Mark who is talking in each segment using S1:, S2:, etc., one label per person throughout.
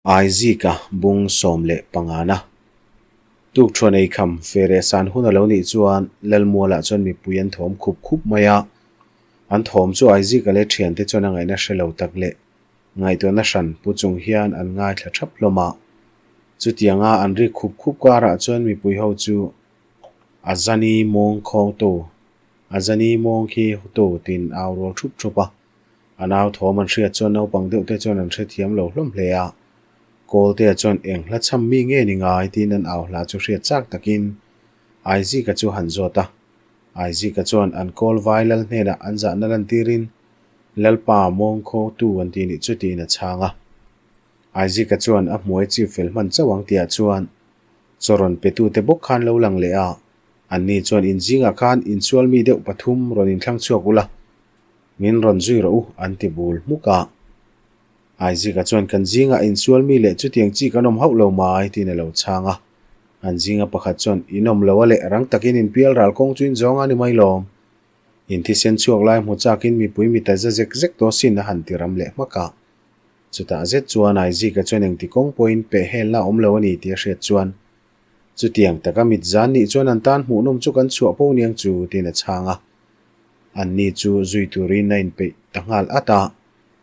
S1: Aizika bung 15na. Tukṭhuan eikham fe leh san hun a lo nih chuan Lalmualah chuan mipui an thawm khup khup mai a. An thawm chu Aizika leh ṭhiante chuan a ngaihna hre lo tak leh ngaihtuahna hran pu chung hian an ngaithla ṭhap hlawm a. Chutianga an rik khup khup karah chuan mipui ho chu a zani mawng khawngtu, a zani mawng khi tu tiin au rual ṭhup ṭhup a. A nau thawm an hriat chuan naupang deuh te chuan an hrethiam lo hlawm hle a. Kawltea chuan eng hla chham mi nge ni ngai tiin an au hla chu hriat chak takin Aizika chu han zawt a. Aizika chuan an kawl vai lal hnenah an zahna lantirin Lalpa mawngkhaw tu an ti nih chu tiin a chhang a. Aizika chuan a hmuai chip fel hman chauh ang tihah chuan chaw rawn petute bawk khan lo lang leh a. Anni chuan inzingah khan insual mi deuh pathum rawn inthlang chhuak ula. Min rawn zui rawh u, an ti bul hmuk a. Aizika chuan kan zingah insual mi leh chutiang chi kan awm hauh lo mai tiin a lo chhang a. An zinga pakhat chuan in awm lo a leh rang takin in pial ral kawng chu in zawng a ni mai lawm. In thisen chhuak lai hmu chakin mipui mita za zek zek tawh sin a han ti ram leh hmak a. Chutah zet chuan Aizika chuan engti kawng pawhin peh helna a awm lo a ni tih a hriat chuan chutiang taka mit zan nih chuan an tan hmuhnawm chu kan chhuah po niang chu tiin a chhang a. Anni chu zui turin a inpeih ta nghal at a,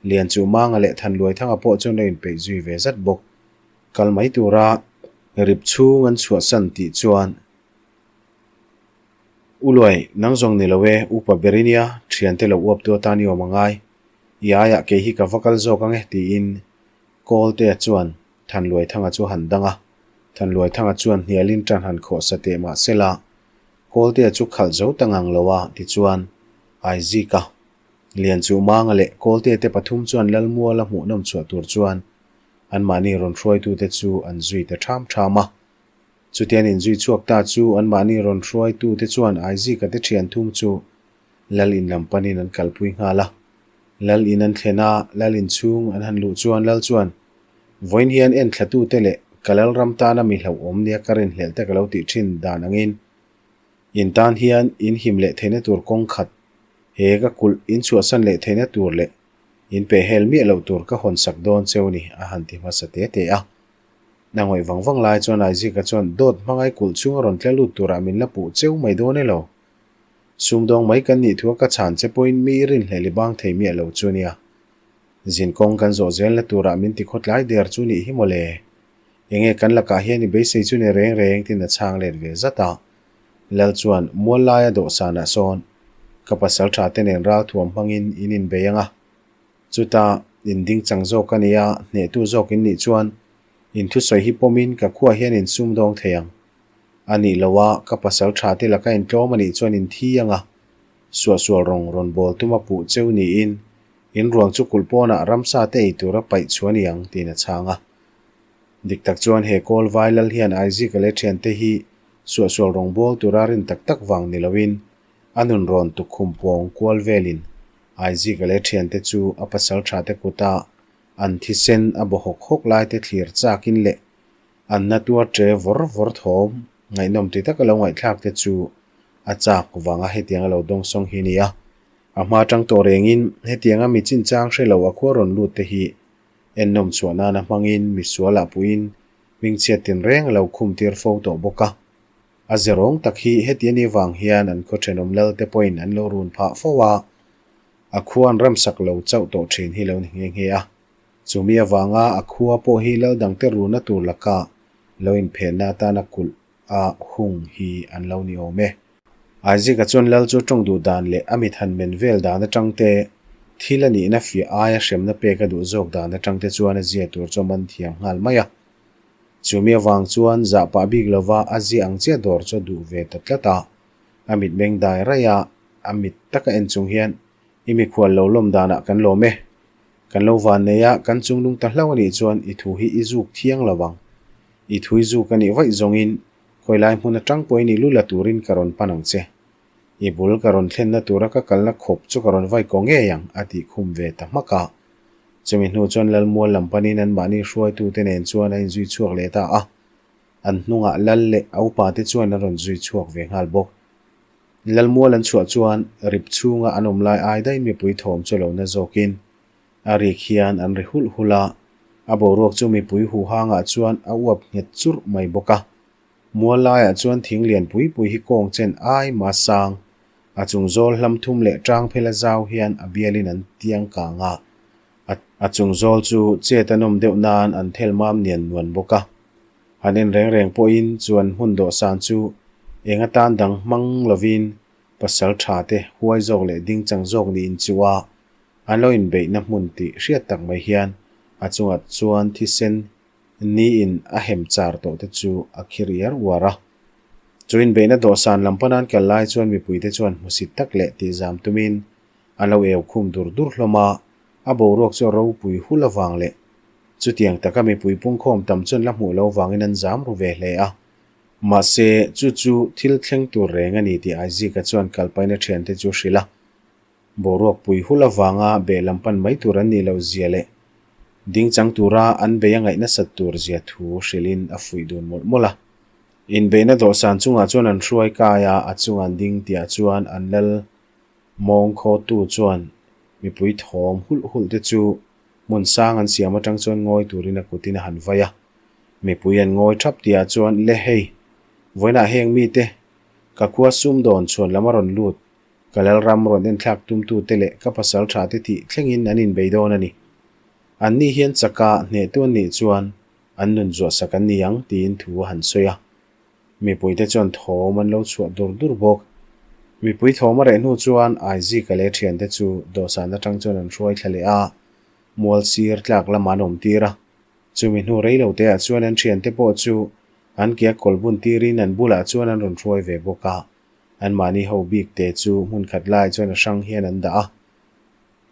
S1: Lian chu Manga leh Thanluaithanga pawh chuan a inpeih zui ve zat bawk. Kal mai tura rip chhung an chhuahsan tih chuan, U Luai, nang zawng ni lo e, upa ber i nia, thiante lo uap tu atan i awm a ngai. I aiah kei hi ka va kal zawk ang e, tiin Kawltea chuan Thanluaithanga chu a han dang a. Thanluaithanga chuan hnialin tan han khawh sa teh mah sela, Kawltea chu khalh zo ta ngang lo a, tichuan, Aizika, Lianchuhmanga leh Kawltea te pathum chuan Lalmuala hmuhnawm chhuah tur chuan anmahni rawn hruaitute chu an zui ta ṭham ṭham a. Chutian inzui chhuak ta chu anmahni rawn hruaitute chuan Aizika te ṭhian thum chu Lal in lam panin an kalpui nghal a. Lal in an thlen a, Lal in chhung an han luh chuan Lal chuan, Vawiin hian enthlatute leh ka lal ram tana mi hlauhawm nia ka rinhlelh te ka lo tih thin dan angin in tan hian in him leh theihna tur kawng khat he ka kulh in chhuahsan leh theihna tur leh in pehhel miah loh tur ka hawn sak dawn cheu ni a han ti hmasa te te a. Na ngawih vang vang lai chuan Aizika chuan dawt hmangai kulh chhunga rawn tla lut turah min la puh cheu mai dawn e lo. Sumdawng mai kan nih thua ka chhan che pawhin mi i rinhlelh i bang thei miah lo chu nia. Zin kawng kan zawh zelna turah min ti khawtlai der chu nih hi mawle. Enge kan lakah hian i beisei chu ni reng reng tin a chhang let ve zat a. Lal chuan mual laia dawhsanah sawn ka pasal tha te nen ral thuam hmangin in inbei ang a. Chuta in ding chang zawk a nia, hnehtu zawk in nih chuan in thusawi hi pawmin ka khuaah hian in sumdawng thei ang. A nih loh a, ka pasal tha te laka in tlawm a nih chuan in thi ang a. Suahsual rawng rawn bawl tuma puh cheu niin In ruang chu kulh pawnah ramsa te ei tura paih chu a ni ang, tiin a chhang a. Dik tak chuan he kawl vai lal hian Aizika leh thiante hi suahsual rawngbawl tura rin tak tak vang ni loin a nun rawn tukkhum pawng kual velin Aizika leh thiante chu a pasal tha te kuta an thisen a baw hawk hawk lai te thlir chakin leh an na tuar tre vawr vawr thawm ngaihnawm ti taka lo ngaihthlak te chu a chak vanga hetiang a lo dawngsawng hi a ni a. A hma tang tawh rengin hetianga mi chinchang hre lo a khua rawn lut te hi ennawm chhuah nana hmangin misualah puiin hmingchhiat tinreng a lo khum tir fo tawh bawk a. A zerawng tak hi heti a nih vang hian an khaw thenawm lal te pawhin an lo run phah fo a, a khua an ramsak lo chauh tawh thin hi lo ni nghe nghe a. Chumi avanga a khua pawh hi lal dangte runa tur laka lo inphenna atana kulh a hung hi an lo ni awm e. Aizika chuan lal chu tawng duh dan leh a mit han men vel dan atang te, thil a nihna fiah aia hremna pek a duh zawk dan atang te chuan a zia tur chu a man thiam nghal mai a. Chumi avang chuan zah pah bik lova a zia ang chiah dawr chu a duh ve ta tlat a. A mit meng dai raih a, a mit taka en chung hian, I mikhual lo lawm danah kan lawm e. Kan lo van nei a, kan chunglung ta hlauh a nih chuan i thu hi i zuk thiang lo ang. I thu i zuk a nih vaih zawngin Khawilai hmun atang pawhin i lu la turin ka rawn pan ang che. I bul ka rawn thlenna tura ka kalna khawp chu ka rawn vai kaw ngei ang, a tih khum ve ta hmak a. Chumi hnu chuan Lalmual lam panin anmahni hruaitute nen chuan a inzui chhuak leh ta a. An hnungah Lal leh a upate chuan an rawn zui chhuak ve nghal bawk. Lalmual an chhuah chuan rip chhunga an awm lai ai daih mipui thawm chu lo na zawkin a rik hian an ri hulh hulh a. A boruak chu mipui huhangah chuan a uap nghet churh mai bawk a. Mual laiah chuan thing lian pui pui hi kawng chen ai mah sang, a chung zawl hlam thum leh tang phela zau hian a bialin an tiang kang a. A chung zawl chu chet a nawm deuh nan an thel mam nian nuan bawk a. Han en reng reng pawhin chuan hmun dawhsan chu eng atan dang hmang lovin pasal tha te huai zawk leh ding chang zawk niin chu a an lo inbeihna hmun tih hriat tak mai hian a chungah chuan thisen niin a hem char tawh te chu a khir iar uar a. Chu inbeihna dawhsan lam pana an kal lai chuan mipuite chuan hmusit tak leh tihzam tumin an lo eu khum dur dur hlawm a, a boruak chu a ropui hul avang leh chutiang taka mipui pungkhawm tam chuan la hmuh lo vangin an zam ru ve hle a. Mahse, chu chu thil thleng tur reng a ni tih Aizika chuan kalpaina thiante chu hrilh a. Boruak pui hul avanga beh lam pan mai tur an nih loh zia leh dingchang tura an bei a ngaih nasat tur zia thu hrilhin a fuih dun mawlh mawlh a. Inbeihna dawhsan chungah chuan an hruai kai a, a chunga an ding tihah chuan an lal mawng khawtu chuan mipui thawm hulh hulh te chu hmun sang an siam atang chuan ngawi turin a kutin a han vai a. Mipui an ngawi thap tihah chuan le hei, vawiinah heng mite ka khua sumdawn chhuan lam a rawn lut Ka Lalram rawn enthlak tumtute leh ka pasal thate tih thlengin an inbei dawn a ni. Anni hian chaka hnehtu an nih chuan an nun zuahsak an ni ang tiin thu a han sawi a. Mipuite chuan thawm an lo chhuah dur dur bawk. Mipui thawm a reh hnu chuan Aizika leh thiante chu dawhsan atang chuan an hruai thla leh a, mual sir tlak lamah an awm tir a. Chumi hnu rei lo teah chuan an thiante pawh chu an ke a kawl bun tirin an bulah chuan an rawn hruai ve bawk a. Anmahni ho bik te chu hmun khat lai chuan a hrang hian an dah a.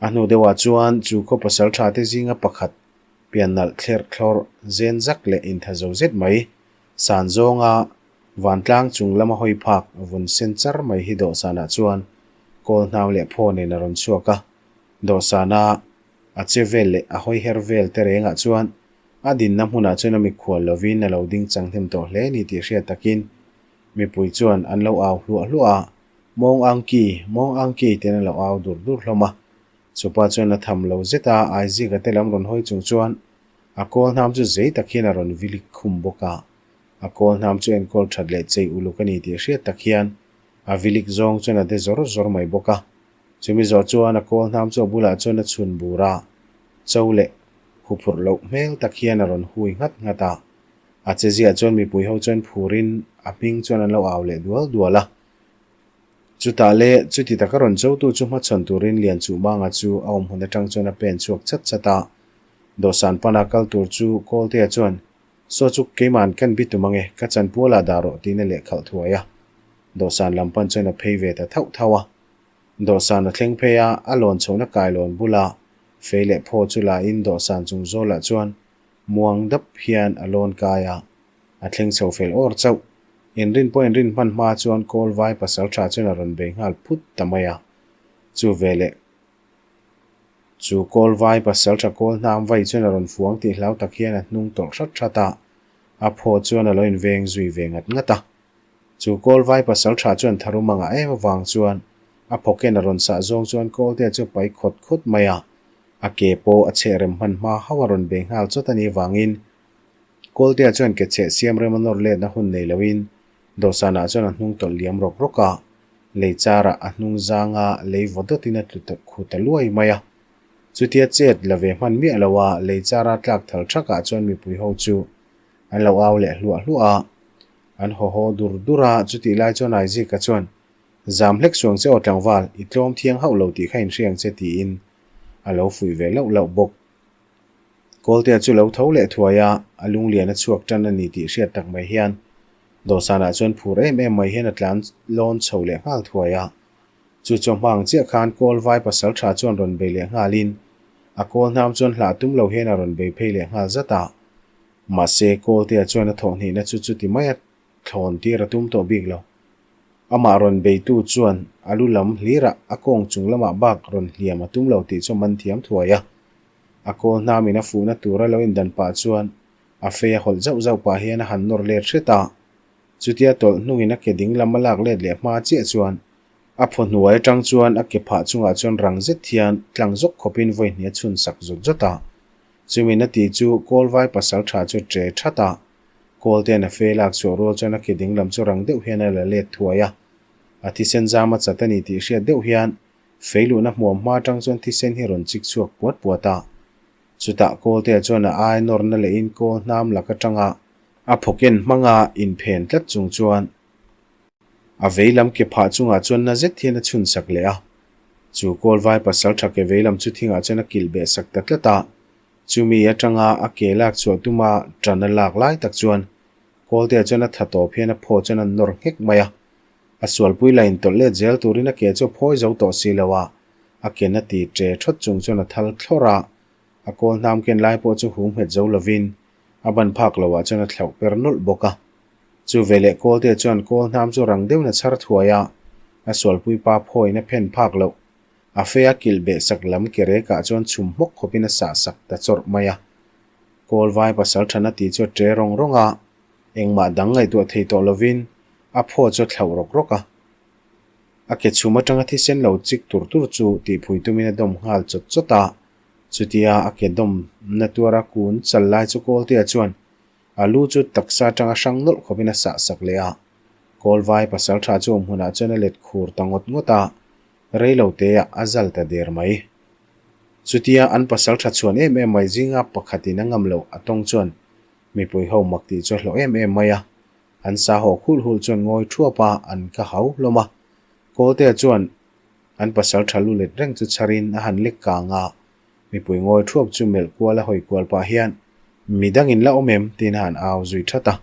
S1: A hnu deuhah chuan chu khaw pasal tha te zinga pakhat pian nalh thlerh thlawrh zen zak leh intha zo zet mai san zawnga vantlang chung lama hawi phak vun sen char mai hi dawhsanah chuan kawl hnau leh phaw nen a rawn chhuak a. Dawhsana a che vel leh a hawi her vel te rengah chuan a dinna hmunah chuan a mikhual lovin a lo ding chang hnem tawh hle ni tih hriat takin Mipui chuan an lo au hluah hluah a, Mawng ang ki, mawng ang ki tiin an lo au dur dur hlawm a. Chupa chuan a tham lo zet a, Aizika te lam rawn hawi chung chuan a kawl hnam chu zei tak hian a rawn vilik khum bawk a. A kawl hnam chu enkawl that leh chei uluk a ni tih hriat tak hian a vilik zawng chuan a de zawr zawr mai bawk a. Chumi zawh chuan a kawl hnam chu a bulah chuan a chhun bur a, cho leh huphurh loh hmel tak hian a rawn hui nghat nghat a. A che ziah chuan mipui ho chuan phurin a hming chuan an lo au leh dual dual a. Chutah leh chuti taka rawn chotu chu hmachhawn turin Lianchuhmanga chu a awm hun atang chuan a pen chhuak chat chat a. Dawhsan pana kal tur chu Kawltea chuan, Saw chu keima'n kan bi tum ange, ka chanpualah dah rawh tiin a lehkhalh thuai a. Dawhsan lam pan chuan a phei ve ta thauh thauh a. Dawhsan a thleng phei a, a lawn chhohna kailawn bula fei leh phaw chu la in dawhsan chung zawlah chuan Muang dap hian a lawn kai a, a thleng chho fel awr chauh. Inrin pawh inrin hman hma chuan kawl vai pasal tha chuan a rawn bei nghal phut ta mai a. Chu veleh chu kawl vai pasal tha kawl hnam vai chuan a rawn fuang tih hlau tak hian a hnung tawlh hrat hrat a, a phaw chuan a lo inveng zui ve ngat ngat a. Chu kawl vai pasal tha chuan tharum a ngah em avang chuan a phawken a rawn sah zawng chuan kawltea chu pai khawt khawt mai a. A ke pawh a cheh rem hman hma hauh a rawn bei nghal chawt a nih vangin Kawltea chuan ke cheh siam rem a nawr letna hun nei loin dawhsanah chuan a hnung tawlh liam rawk rawk a, lei charah a hnung zanga lei vaw dawtin a tlu ta khu ta luai mai a. Chutia chet la ve hman miah lo a, lei chara tlak thal thakah chuan mipui ho chu an lo au leh hluah hluah a, an haw haw dur dur a, chutih lai chuan Aizika chuan Zam hlek suang che aw tlangval, i tlawm thiang hauh lo tih kha inhriang che tiin a lo fuih ve lauh lauh bawk. Kawltea chu lo tho leh thuai a, a lunglian a chhuak tan a ni tih hriat tak mai hian dawhsanah chuan phur em em mai hian a tlan lawn chho leh nghal thuai a. Chu chaw hmang chiah khan kawl vai pasal tha chuan rawn bei leh nghalin a kawl hnam chuan hlah tum lo hian a rawn bei phei leh nghal zat a. Mahse, Kawltea chuan a thawhhnihna chu chuti mai a thlawn tir a tum tawh bik lo. Amah rawn beitu chuan a lu lam hlirah a kawng chung lamah bak rawn hliam a tum lo tih chu a man thiam thuai a. A kawl hnamin a fuhna tura lo indan pah chuan a fei a hawlh zauh zauh pah hian a han nawr let hret a. Chutia tawlh hnungin a ke ding lam a lak let leh hma chiah chuan a phaw hnuai atang chuan a ke phah chungah chuan rang zet hian tlang zawk khawpin vawi hnih a chhun sak zawt zawt a. Chumi na ti chu Kawlvai pasaltha chu ṭe that a, Kawlte'n a fe lak chhuah rual chuan a ke ding lam chu rang deuh hian a la let thuai a. A thisen zam a chat a ni tih hriat deuh hian fei luhna hmuam hma atang chuan thisen hi rawn chik chhuak puat puat a. Chutah Kawltea chuan a ai nawrna lehin kawl hnam lak atanga a phawken hmanga inphen tlat chung chuan a vei lam ke phah chungah chuan na zet hian a chhun sak leh a. Chu Kawlvai pasal tha ke vei lam chu thingah chuan a kilh beh sak ta tlat a. Chumi atanga a ke lak chhuah tuma tan a lak lai tak chuan Kawltea chuan a tha tawp hian a phaw chuan a nawr nghek mai a. A sualpui la intawlh let zel turin a ke chu a phawi zo tawh si lo a, a ke na ti ṭe ṭhawt chung chuan a thal thlawrh a. A kawl hnam ken lai pawh chu hum nghet zo lovin a ban phak loah chuan a thlauh per nawlh bawk a. Chu veleh Kawltea chuan kawl hnam chu rang deuhin a chhar thuai a, a sualpui pa phawiin a phen phak loh. A fe a kilh beh sak lam ke rekah chuan chhum hmawk khawpin a sah sak ta chawrh mai a. Kawl vai pasal thana tih chu a ṭe rawng rawng a, engmah dang ngaihtuah thei tawh lovin a phaw chu a thlauh rawk rawk a. A ke chhum atanga thisen lo chik tur tur chu tihphui tumin a dawm nghal chawt chawt a. Chutia a ke dawm na tuara kun chal lai chu Kawltea chuan a lu chu taksa atanga hrang nawlh khawpin a sah sak leh a. Kawl vai pasal tha chu awm hunah chuan a let khur ta ngawt ngawt a. Rei lo teah a zal ta der mai. Chutia an pasal tha chhuan em em mai zinga pakhatin a ngam loh a tawng chuan mipui ho mak tih chu a hlawh em em mai a. An sa haw khulh hulh chuan ngawi thuap a, an ka hau hlawm a. Kawltea chuan an pasal tha lu let reng chu chharin a han lek kang a. Mipui ngawi thuap chu melh kual a hawi kual pah hian, Mi dangin la awm em? tiin a han au zui that a.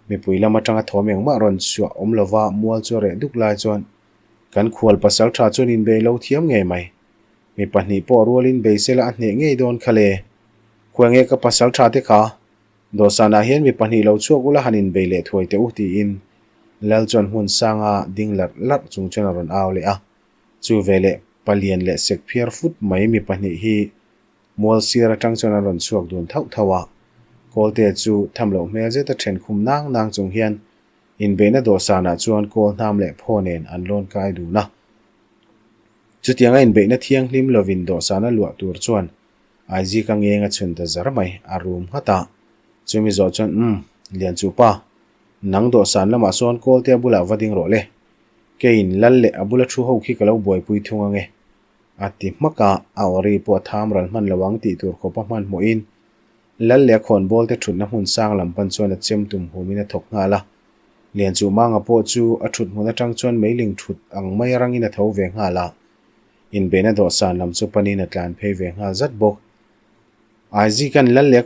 S1: Mipui lam atanga thawm engmah rawn chhuah awm lova mual chu a reh duk lai chuan Kan khual pasal tha chuan inbei lo thiam ngei mai. Mi pahnih pawh rualin bei sela a hneh ngei dawn kha le. Khuai nge ka pasal tha te kha? Dawhsanah hian mi pahnih lo chhuak ula han inbei leh thuai teh u tiin Lal chuan hmun sanga ding larh larh chung chuan a rawn au leh a. Chu veleh palian leh sek phiar fut mai mi pahnih hi mual sir atang chuan an rawn chhuak dun thauh thauh a. Kawlte chu tham loh hmel zeta then khum nang nang chung hian Inbeihna dawhsanah chuan kawl hnam leh phaw nen an lawn kai dun a. Chutianga inbeihna thianghlim lovin dawhsana luah tur chuan Aizika ngeng a chhun ta zar mai, a rum nghat a. Chumi zawh chuan, Umm, Lianchupa, nang dawhsan lamah sawn Kawltea bulah va ding rawh le. Keiin lal leh a bula thu ho khi ka lo buaipui thung ange. A ti hmak a, a awri pawh a tham ral hman lo ang tih tur khawpa hmanhmawhin Lal leh a khawnbawl te thutna hmun sang lam pan chuan a chem tum humin a thawk nghal a. Lianchuhmanga pawh chu a thut hmun atang chuan meiling thut ang mai rangin a tho ve nghal a. Inbeihna dawhsan lam chu panin a tlan phei ve nghal zat bawk. Aizika'n Lal leh a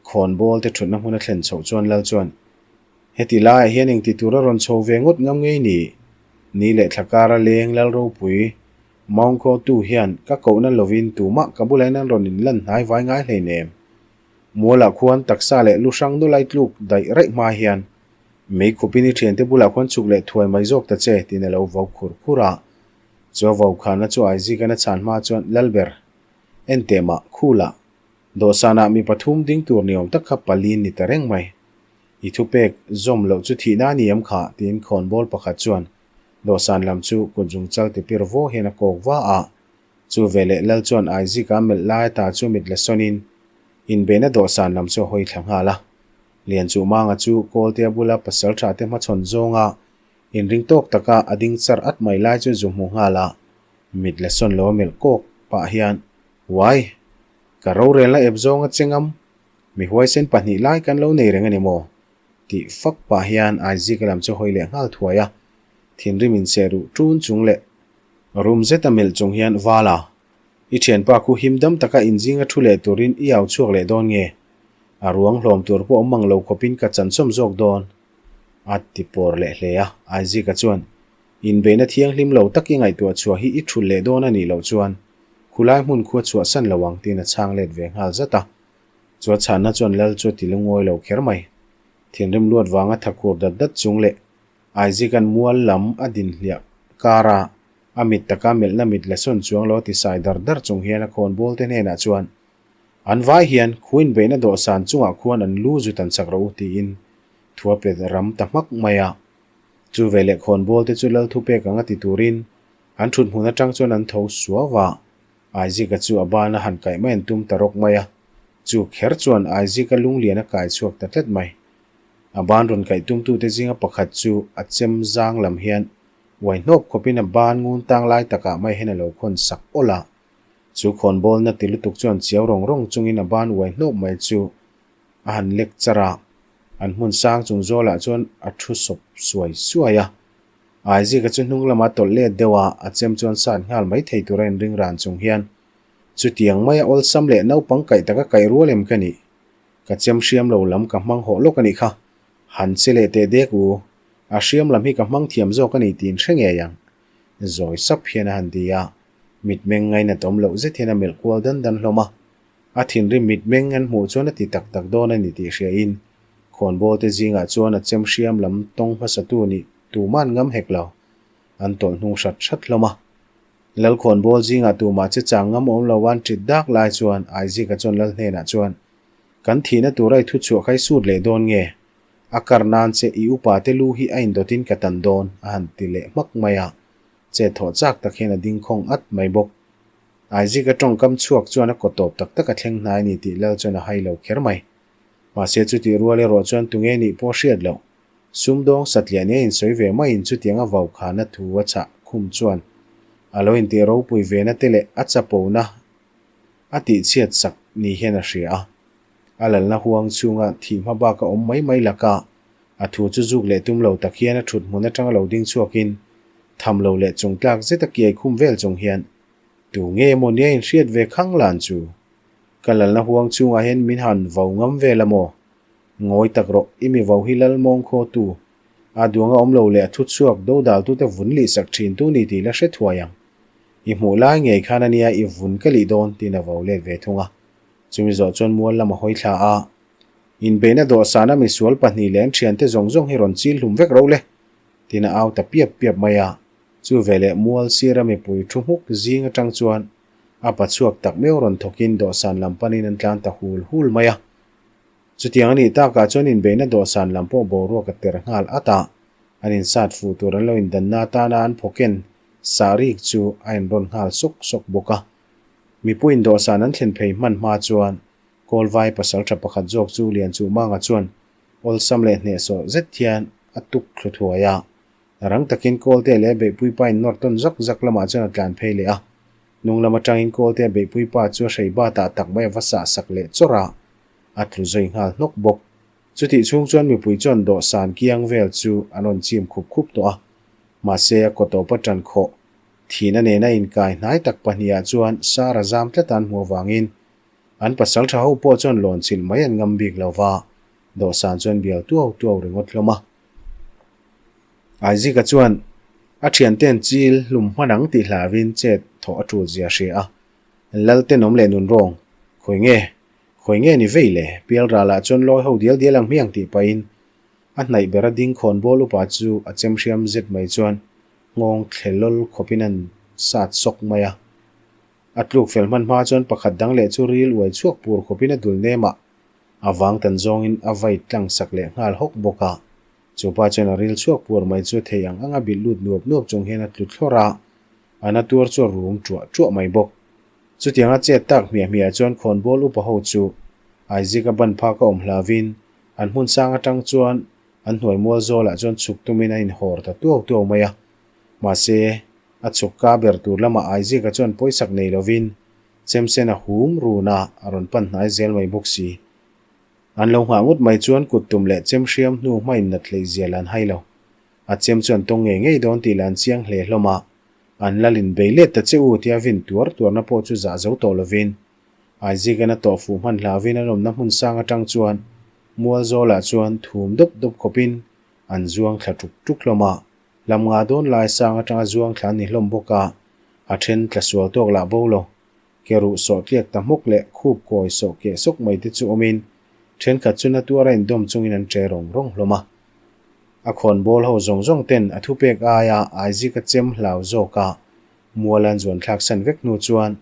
S1: khawnbawl te thutna hmun a thlen chhoh chuan Lal chuan, Heti laiah hian engti tur a rawn chho ve ngawt ngam ngei ni? Ni leh thla kara leng Lal ropui Mawngkaw tu hian ka kohna lovin tumah ka bulah hian an rawn inlan hnai vai ngai hleinem. Mualah khuan taksa leh lu hrang nulai tluk daih raih hma hian mei khupin i thiante bulah khuan chhuk leh thuai mai zawk ta che tiin a lo vau khur khur a. Chu a vau khanna chu Aizika'n a chhan hma chuan Lalber, enteh mah, khulah, dawhsanah mi pathum ding tur niawm tak kha palin ni ta reng mai. I thupek zawm loh chu thihna a ni em kha? tiin khawnbawl pakhat chuan Dawhsan lam chu kut zung chal ti pir vaw hian a kawk va a. Chu veleh Lal chuan Aizika melh lai ata chu mit la sawnin inbeihna dawhsan lam chu a hawi thla nghal a. Lianchuhmanga chu Kawltea bula pasal tha te hmachhawn zawnga inring tawk taka a ding char at mai lai chu zu hmu nghal a. Mit la sawn lo a melh kawk pah hian, Uai! Ka rorelna ep zawnga chengam mi huaisen pahnih lai kan lo nei reng a ni maw? Tih fak pah hian Aizika lam chu hawi leh nghal thuai a, thinrim inseh ruh ṭun chung leh rum zeta melh chung hian Vala, i ṭhianpa khu him dam taka inzinga ṭhu leh turin i au chhuak leh dawn nge? A ruang hlawm tur pawh awm mang lo khawpin ka chansawm zawk dawn. A ti pawr leh hle a, Aizika chuan Inbeihna thianghlim lo tak i ngaihtuah chhuah hi i ṭhulh leh dawn a nih loh chuan khulai hmun khu a chhuahsan lo ang tiin a chhang let ve nghal zat a. Chu a chhanna chuan Lal chu a ti lungawi lo kher mai. Thinrim luat vanga thakhur dat dat chung leh Aizika'n mual lam a din hliah kara a mit taka melhna mit la sawn chuang lo a ti sai dar dar chung hian a khawnbawl te hnenah chuan an vai hian khuin beihna dawhsan chungah khuan an lu zut an chak rawh u tiin thu a pe ram ta hmak mai a. Chu veleh khawnbawl te chu Lal thupek anga ti turin an thut hmun atang chuan an tho suau a. Aizika chu a ban a han kaih mai an tum ta rawk mai a. Chu kher chuan Aizika lunglian a kai chhuak ta tlat mai. A ban rawn kaih tumtute zinga pakhat chu a chem zang lam hian uai hnawp khawpin a ban ngun tang lai takah mai hian a lo khawn sak awlh a. Chu khawnbawlna ti lutuk chuan chiau rawng rawng chungin a ban uai hnawp mai chu a han lek char a, an hmun sang chung zawlah chuan a thu sawp suai suai a. Aizika chu hnung lama tawlh let deuh a, a chem chuan sat nghal mai thei tura inring ran chung hian Chutiang maia awlsam leh naupang kaih taka kaih rual em ka nih? Ka chem hriam lo lam ka hmang hawh lawk a nih kha. Han che leh teh dek u. A hriam lam hi ka hmang thiam zawk a ni tiin hre ngei ang. Zawi sap hian a han ti a. Mitmeng ngainat awm loh zet hian a melh kual dan dan hlawm a. A thinrim mitmeng an hmuh chuan a ti tak tak dawn a ni tih hriain khawnbawl te zingah chuan a chem hriam lam tawng hmasatu nih tuman ngam hek lo. An tawlh hnung hrat hrat hlawm a. Lalkhawnbawl zingah tumah che chang ngam awm lo an ṭit dak lai chuan Aizika chuan Lal hnenah chuan, Kan thihna tura i thu chhuah kha i sut leh dawn nge? A kar nan che i upa te lu hi a indawtin ka tan dawn, a han ti leh hmak mai a. Chet thawh chak tak hian a ding khawng at mai bawk. Aizika tawngkam chhuak chuan a kaw tawp tak tak a thleng hnai a ni tih Lal chuan a hai lo kher mai. Mahse chutih rual erawh chuan tunge nih pawh hriat loh. Sumdawng satliah nia insawi ve maiin chutianga vaukhana thu a chah khum chuan a lo intih ropui vena te leh a chapona a tihchhiat sak ni hian a hria a. A lalna huang chhunga thih hma bak a awm mai mai laka a thu chu zuk leh tum lo tak hian a thut hmun atanga lo ding chhuakin tham lo leh chung tlak zeta kiai khum vel chung hian Tu nge maw nia inhriat ve khang lan chu? Ka lalna huang chhungah hian min han vau ngam vel a maw? Ngawi tak rawh, i mi vau hi lal mawng khaw tu. A duanga awm lo leh a thu chhuak dodal tute vun lih sak thin tu ni tih la hre thuai ang. I hmuh lai ngei khan a nia i vun ka lih dawn tiin a vau let ve thung a. Chumi zawh chuan mual lam a hawi thla a. Inbeihna dawhsana misual pahnih leh an thiante zawng zawng hi rawn chil hlum vek ro le tiin a au ta piap piap mai a. Chu veleh mual sira mipui thu hmuk zing atang chuan a pa chhuak tak meuh rawn thawkin dawhsan lam panin an tlan ta hul hul mai a. Chutiang a nih takah chuan inbeihna dawhsan lam pawh boruak a ter nghal at a, an insat fuh tur an lo indanna atana an phawken sahrik chu a inrawn nghal sawk sawk bawk a. Mipuiin dawhsan an thlen phei hman hma chuan Kawlvai pasaltha pakhat zawk chu Lianchuhmanga chuan awlsam leh hnehsawh zet hian a tuk thlu thuai a. Rang takin Kawlte leh Beihpui pa in nawr tawn zak zak lamah chuan a tlan phei leh a. Hnung lam atangin Kawlte a Beihpui pa chu a hrei batah tak mai a va sah sak leh chawrh a. A tlu zui nghal hnawk bawk. Chutih chhung chuan mipui chuan dawhsan kiang vel chu an rawn chim khup khup tawh a. Mahse a kaw tawpa tan khawh thihna nena inkai hnai tak pahniha chuan Sara zam tlat an hmuh avangin an pasal tha ho pawh chuan lawn chilh mai an ngam bik lo va, dawhsan chuan bial tuau tuau ringawt hlawm a. Aizika chuan a thiante'n chil hlum hman ang tih hlauhin chet thawh a tul zia a hria a. Lal tenawm leh nun rawng, khawi nge? Khawi nge ni vei le? Pial ralah chuan lawi ho dial dial ang hmiang tih pahin a hnaih bera ding khawn bawl upa chu a chem hriam zet mai chuan nghawng thle lawl khawpin an sat sawk mai a. A tluk fel hman hma chuan pakhat dang leh chu ril uai chhuak pur khawpin a dul nem a, a vang tan zawngin a vai tlang sak leh nghal hawk bawk a. Chu pa chuan a ril chhuak pur mai chu thei ang anga bilh lut nuap nuap chung hian a tlu thlawrh a, a na tuar chu a rum ṭuah ṭuah mai bawk. Chutianga chet tak hmiah hmiah chuan khawnbawl upa ho chu Aizika ban phak a awm hlauvin an hmun sang atang chuan an hnuai mual zawlah chuan chhuk tumin a inhawr ta tuau tuau mai a. Mahse, a chhuk ka ber tur lamah Aizika chuan pawisak nei lovin chemsen a hum run a, a rawn pan hnai zel mai bawk si. An lo nghah ngut mai chuan kut tum leh chem hriam hnu hmain nat hleih zia la an hai lo. A chem chuan tawng ngei ngei dawn tih lah an chiang hle hlawm a, an lalin bei let ta che u tia vin tuar tuarna pawh chu zah zo tawh lovin Aizikan a tawh fuh hman hlauvin an awmna hmun sang atang chuan mual zawlah chuan thum dup dup khawpin an zuang thla tuk tuk hlawm a, lam nga dawn lai sang atanga zuang thla an ni hlawm bawk a, a then tla sual tawk lah bo lo. Ke ruh sawh tliak ta hmawk leh khup kawi sawh keh sawk mai te chu awmin thenkhat chu na tuara indawm chungin an che rawng rawng hlawm a. A khawn bawl ho zawng zawng ten a thupek aia Aizika chem hlau zawka mual an zuan thlak san vek hnu chuan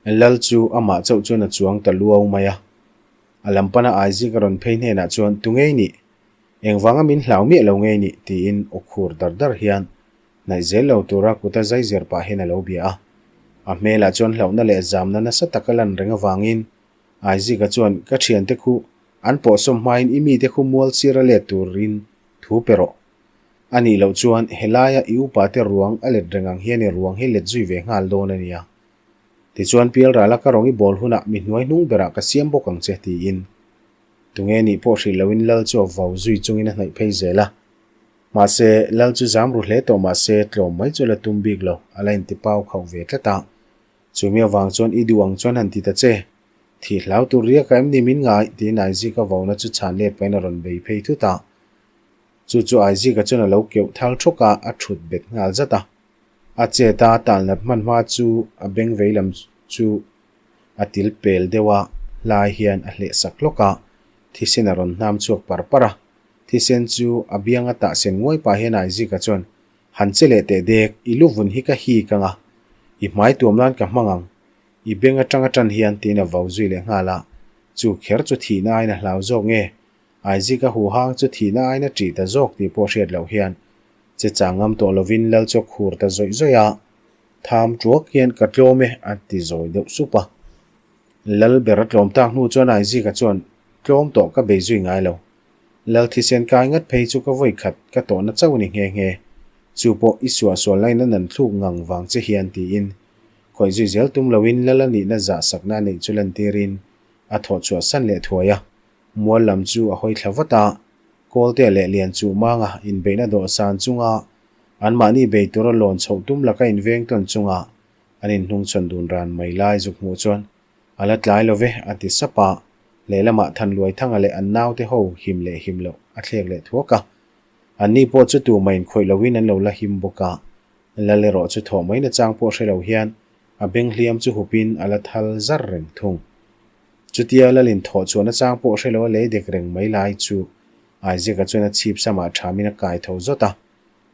S1: Lal chu amah chauh chuan a chuang ta luau mai a. A lam pana Aizika rawn phei hnenah chuan Tu ngei nih? Engvanga min hlau miah lo ngei nih? tiin aw khur dar dar hian Hnaih zel lo tura kuta zai zir pah hian a lo bia a. A hmelah chuan hlauhna leh zamna nasa tak a lan reng avangin Aizika chuan, Ka thiante khu an pawhsawm hmain i mite khu mual sira let turin thu pe rawh. A nih loh chuan helaia i upate ruang a let reng ang hian i ruang hi let zui ve nghal dawn a nia. Tichuan pialrala ka rawng i bawl hunah mi hnuai hnung berah ka siam bawk ang che tiin tunge nih pawh hrilh loin lal chu a vau zui chungin a hnaih phei zel a. Mahse, lal chu zam ru hle tawh mahse tlawm mai chu la tum bik lo, a la intipau khauh ve tlat a. Chumi avang chuan i duh ang chuan han ti ta che. Thih hlau tur riaka em ni min ngai? tiin Aizika vauna chu chhan let pahin a rawn bei phei thut a. Chu chu Aizika chuan a lo keuh thal thawk a, a thut bet nghal zat a. A chet a, tal nat hman hma chu a beng vei lam chu a til pel deuh a, hlai hian a hleh sak hlawk a, thisen a rawn hnam chhuak par par a. Thisen chu a biang a tah sen nguai pah hian Aizika chuan, Han che leh teh dek, i lu vun hi ka hik ang a, i hmai tuam nan ka hmang ang, i beng atang atan hian tiin a vau zui leh nghal a, chu kher chu thihna aiin a hlau zawk nge? Aizika huhang chu thihna aiin a ṭih ta zawk tih pawh hriat loh hian che chang ngam tawh lovin lal chu a khur ta zawih zawih a, tham ṭuak hian ka tlawm e a ti zawi deuh sup a. Lal ber a tlawm tak hnu chuan Aizika chuan tlawm tawh ka bei zui ngai lo. Lal thisen kai ngat phei chu ka vawi khat ka tawhna chauh a ni nghe nghe. Chu pawh i suahsual lain a nan thluk ngang vang che hian tiin khawih zui zel tum loin lal a nihna zah sakna a neih chu lantirin a thawh chhuah san leh thuai a. Mual lam chu a hawi thla vat a, Kawltea leh Lianchuh manga inbeihna dawhsan chunga anmahni bei tura lawn chhoh tum laka inveng tawn chunga an inhnungchhawn dun ran mai lai zuk hmuh chuan a la tlai lo ve a ti sap a, lehlamah Thanluaithanga leh an naute ho him leh him loh a thlek leh thuak a. Anni pawh chu tumah inkhawih loin an lo la him bawk a, Lal erawh chu thawh mai nachang pawh hre lo hian a beng hliam chu hupin a la thal zar reng thung. Chutia Lalin thawh chhuah nachang pawh hre lo a lei dek reng mai lai chu Isaac-a chuan a chhip samah thamin a kai tho zawt a.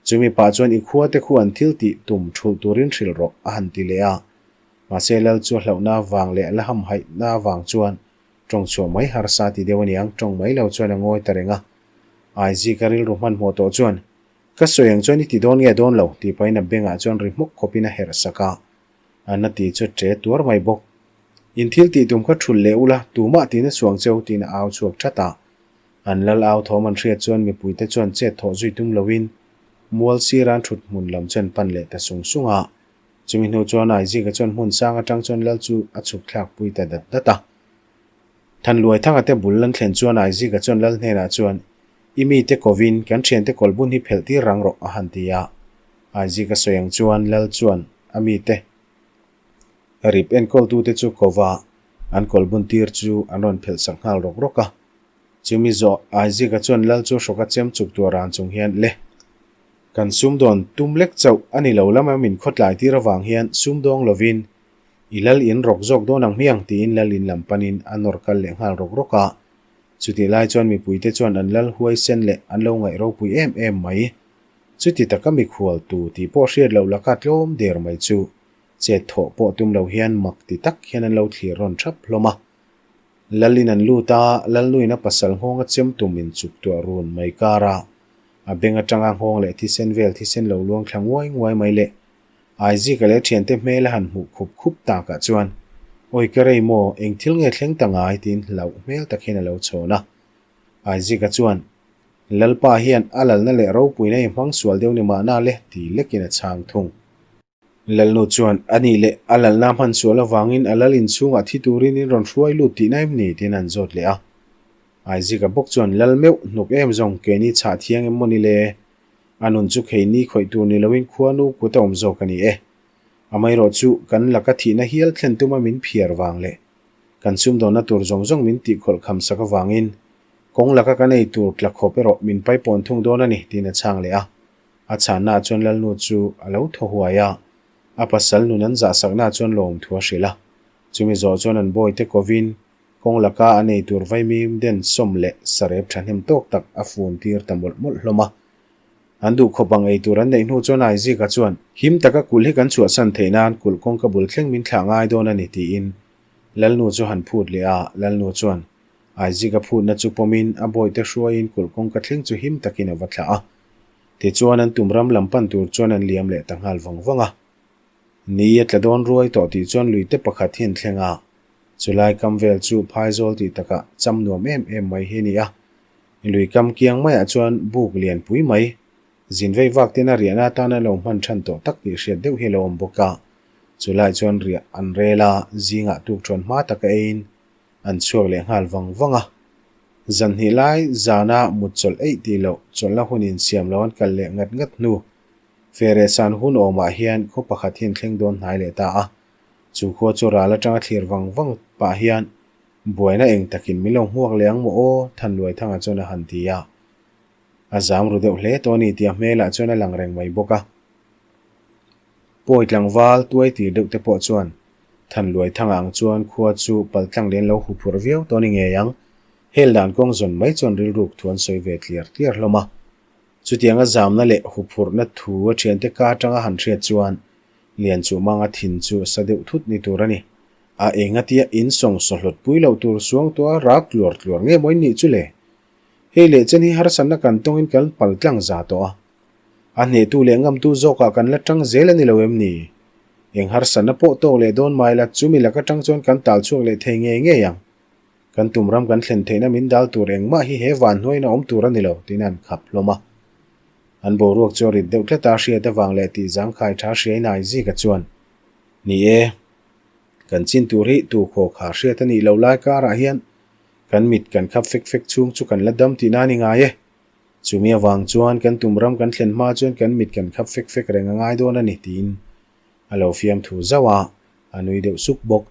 S1: Chumi pah chuan i khua te khu an thil tih tum thulh turin hrilh rawh a han ti leh a. Mahse Lal chu a hlauhna avang leh a la hamhaihna avang chuan tawng chhuah mai harsa ti deuh aniang tawng mai lo chuan a ngawi ta reng a. Isaac-a rilru hmanhmawh tawh chuan Ka sawi ang chuan i ti dawn nge dawn lo tih pahin a bengah chuan ri hmawk khawpin a herh sak a. A na ti chu ṭe tuar mai bawk. In thil tih tum kha ṭhulh leh ula, tumah tiin a suang cheu tiin a au chhuak ṭhat a. An lal au thawm an hriat chuan mipuite chuan chet thawh zui tum loin mual sira an ṭhut hmun lam chuan pan leh ta sung sung a. Chumi hnu chuan Aizika chuan hmun sang aṭang chuan lal chu a chhuk thlak pui ta dat dat a. Thanluaithanga te bul an thlen chuan Aizika chuan lal hnenah chuan, I mite kovin kan thiante kawlbun hi phelh tir rang rawh a han ti a. Aizika sawi ang chuan lal chuan a mite rip enkawltute chu kova an kawlbun tir chu an rawn phelh sak nghal rawk rawk a. Chumi zawh Aizika chuan lal chu hrawka chem chuk tur ran chung hian le kan sumdawn tum lek chauh a ni lo lama min khawtlai tir avang hian sumdawng lovin I lal in rawk zawk dawn ang hmiang tiin lal in lam panin a nawr kal leh nghal rawk rawk a. Chutih lai chuan mipuite chuan an lal huai sen leh an lo ngaih ropui em em mai. Chuti taka mikhual tu tih pawh hriat loh laka tlawm der mai chu chet thawh pawh tum lo hian mak ti tak hian an lo thlir rawn thap hlawm a. Lal in an lut a, Lalnuin a pasal nghawnga chem tum in chuk tuah run mai kar a, a beng atanga nghawng leh thisen vel thisen lo luang thla nguai nguai mai leh Aizika leh thiante hmel a han hmuh khup khup takah chuan, Awi ka rei maw, eng thil nge thleng ta ngai? tiin hlauh hmel tak hian a lo chhawn a. Aizika chuan, Lalpa hian a lalna leh ropuina i hmang sual deuh ni mahna le, ti lekin a chhang thung. Lalnu chuan, A nih leh, a lalna hman sual avangin a lal inchhungah thi turin in rawn hruai lut tihna em ni? tiin an zawt leh a. Aizika bawk chuan, Lal meuh hnuk em zawng, keini chhah thiang em maw ni le? A nun chu kheini khawih tur ni loin khuanu kut a awm zawk a ni e. Amaherawh chu kan laka thihna hial thlen tuma min phiar vang leh kan sumdawnna tur zawng zawng min tihkhawlh kham sak avangin kawng laka kan ei tur tla khawp erawh min paipawn thung dawn a ni tiin a chhang leh a. A chhannaah chuan Lalnu chu a lo thaw huai a, a pasal nun an zahsaknaah chuan lawmthu a hrilh a. Chumi zawh chuan an bawite kovin kawng laka an ei tur vaimim den sawm leh sarep thahnem tawk tak a fun tir ta mawlh mawlh hlawm a. An duh khawp ang ei tur an neih hnu chuan Aizika chuan, Him taka kulh hi kan chhuahsan theih nan kulh kawngka bul thleng min thlah ngai dawn a ni tiin Lalnu chu han phut leh a, Lalnu chuan Aizika phutna chu pawmin a bawihte hruaiin kulh kawngka thleng chu him takin a va thlah a. Tichuan an tum ram lam pan tur chuan an liam leh ta nghal vang vang a. Ni a tla dawn ruai tawh tih chuan luite pakhat hi an thleng a. Chulai kam vel chu phaizawl tih takah cham nuam em em mai hi a ni a. Lui kam kiang maiah chuan buk lian pui mai, zin vei vak ten a riahna atana lo hman than tawh tak tih hriat deuh hi a lo awm bawk a. Chulai chuan riah an rel a, zingah tukṭhawn hma taka eiin an chhuak leh nghal vang vang a. Zan hnih lai zana mut chawlh eih tih loh chawlhna hun insiam lo an kal leh ngat ngat hnu. Fereh san hun awmah hian khaw pakhat hi an thleng dawn hnai leh ta a. Chu khua chu ral atanga thlir vang vang pah hian buaina eng takin min lo hmuak leh ang maw aw Thanluaithanga chuan a han ti a. A zam ru deuh hle tawh a ni tih a hmelah chuan a lang reng mai bawk a. Pawi tlangval tuai tir deuh te pawh chuan Thanluaithanga ang chuan khua chu paltlang leh an lo huphurh viau tawh a ni ngei ang. Hel dan kawng zawn mai chuan rilruk thu an sawi ve tliar tliar hlawm a. Chutianga zamna leh huphurhna thu a thiante ka atanga han hriat chuan Lianchuhmanga thin chu sa deuh thut ni tur a ni. A engatia in sawng sawhlawt pui loh tur suang tua rak tluar tluar nge maw in nih chu le? Hei leh chen hi harsatna kan tawngin kan pal tlang za tawh a. A hnehtu leh ngamtu zawkah kan la tang zel a ni lo em ni? Eng harsatna pawh tawk leh dawn mai la chumi lak atang chuan kan tal chhuak leh thei ngei ngei ang. Kan tum ram kan thlen theihna min dal tur engmah hi he van hnuaiin a awm tur a ni lo, tiin an khap hlawm a. An boruak chu a rit deuh tlat a, hriat avang leh tih zangkhai tha hriai nai zika chuan, Ni e, kan chin tur hi tu khaw kha hriat a nih loh lai karah hian kan mit kan khap fek fek chhung chu kan la dam tihna a ni ngai e. Chumi avang chuan kan tum ram kan thlen hma chuan kan mit kan khap fek fek reng a ngai dawn a ni, tiin a lo fiamthu zauh a, a nui deuh suk bawk.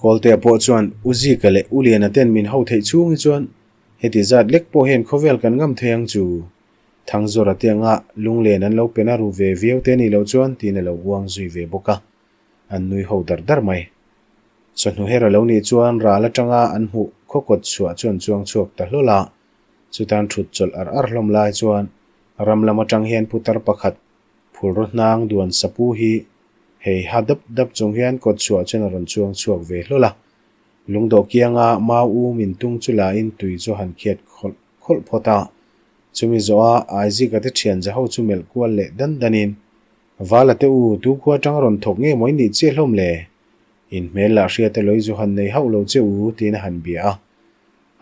S1: Kawltea pawh chuan U Zika leh U Liana ten min ho theih chhung hi chuan heti zat lek pawh hian khawvel kan ngam thei ang chu. Thangzawra te anga lunglen an lo pen a ru ve viau te nih loh chuan tiin a lo uang zui ve bawk a, an nui ho dar dar mai. Chawhnu her a lo nih chuan ral atanga an hmuh khaw kawt chhuah chuan chuang chhuak ta hlawl a, chutan thut chawlh ar ar hlawm lai chuan ram lam atang hian putar pakhat Phulraw hnang duan sapu hi hei ha dap dap chung hian kawt chhuah chuan a rawn chuang chhuak ve hlawl a. Lungdawh kianga mau u min tung chu lain tui chu han khiat khawlh khawlh phawt a. Chumi zawha Aizika te thian za ho chu melh kual leh dan danin, Vala te u, tu khua atang rawn thawk nge maw in nih chiah hlawm le? In hmel lah hriat a lawih zu han nei hauh lo che u, tiin a han bia a.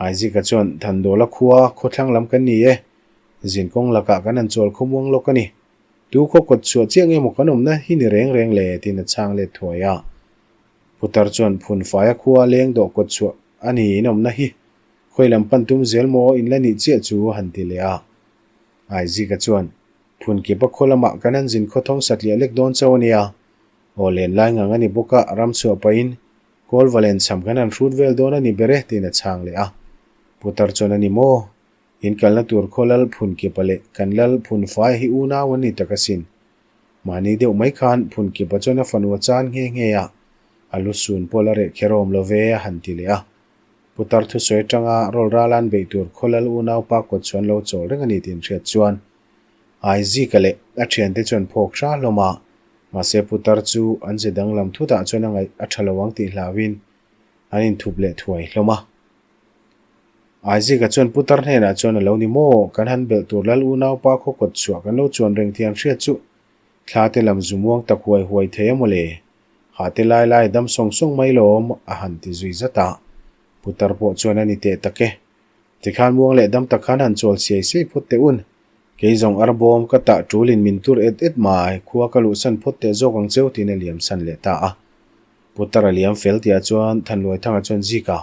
S1: Aizika chuan, Thandawla khua, khawthlang lam kan ni e. Zin kawng lakah kan han chawl khawmuang lawk a ni. Tu khaw kawt chhuah chiah nge maw kan awmna hi ni reng reng le? tiin a chhang let thuai a. Putar chuan phun faia khua leng dawh kawt chhuah a ni in awmna hi khawi lam pan tum zel maw in la nih chiah chu a han ti leh a. Aizika chuan phun kipa khaw lamah kan han zin khawthawng satliah lek dawn chauh a nia. Aw len lai ngang a ni bawk a, ram chhuah pahin Kawlva len cham kan han hrut vel dawn a ni ber e tiin a chhang leh a. Putar chuan a ni maw? In kalna tur khaw lal phun kipa leh kan lal phun fai hi unau an ni tak asin. Mahni deuh mai khan phun kipa chuan a fanu a chan nghe nghe a, a lu sun pawh la reh kher awm lo ve a han ti leh a. Putar thusawi atanga rawl ral an beih tur khaw lal unaupa kawt chuan lo chawl reng a ni tih an hriat chuan Aizika leh a thiante chuan phawk hra hlawm a, mahse putar chu an ze danglam thutah chuan a ngaih a tha lo ang tih hlauhin an inthup leh thuai hlawm a. Aizika chuan putar hnenah chuan a lo ni maw? Kan han belh tur lal unaupa khaw kawt chhuah kan lo chuan reng thian hriat chu thla te lam zu muang tak huai huai thei a maw le? Hah te lai lai dam sawng sawng mai lawm a han ti zui zat a. Putar pawh chuan a ni teh tak e. Tikhan muang leh dam tak khan han chawl siai siai phawt teh un. Kei zawng arbawm ka tah tulin min tur et et mai, khua ka luhsan phawt teh zawk ang cheu tiin a liam san leh ta a. Putar a liam fel tihah chuan Thanluaithanga chuan Zika,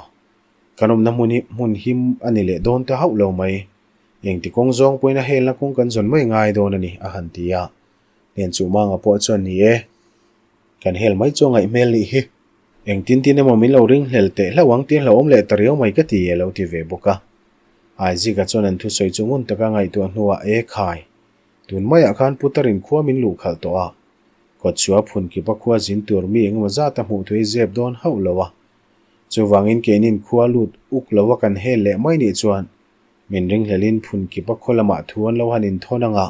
S1: Kan awmna hmun hi hmun him a ni leh dawn ta hauh lo mai. Engti kawng zawng pawhin a helna kawng kan zawn mai ngai dawn a ni, a han ti a. Hnen chu Manga pawh chuan ni e, kan hel mai chu a ngaih hmel nih hi. Engtin tin emaw min lo ringhlel teh hlauh ang tih a hlauhawm leh ta riau mai ka ti, a lo ti ve bawk a. Aizika chuan an thusawi chu ngun taka ngaihtuah hnuah e khai. Tun maiah khan Putarin khua min luh khalh tawh a. Kawtchhuah phun kipa khua zin tur mi engemaw zat a hmuh thu hi zep dawn hauh lo a. Chuvangin keinin khua lut uk lo a kan hel leh mai nih chuan min ringhlelin phun kipa khaw lamah thu an lo han inthawn anga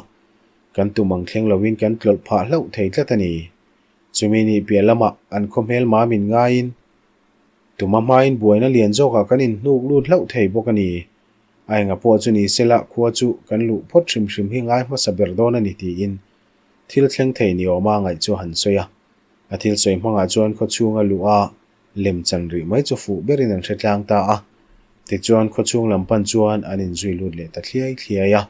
S1: kan tum ang thleng loin kan tlawlh phah hlauh thei tlat a ni. Chumi nih piah lamah an khaw hmelma min ngaiin tuma hmain buaina lian zawkah kan inhnuk lut hlauh thei bawk a ni. A enga pawh chu ni sela khua chu kan luh phawt hrim hrim hi ngai hmasa ber dawn a ni tiin thil thleng thei ni awma ngaih chu a han sawi a. A thil sawi hmangah chuan khaw chhunga luh a. Lem chan rih mai chu fuh berin an hre tlang ta a. Tichuan khawchhung lam pan chuan an inzui lut leh ta thliai thliai a.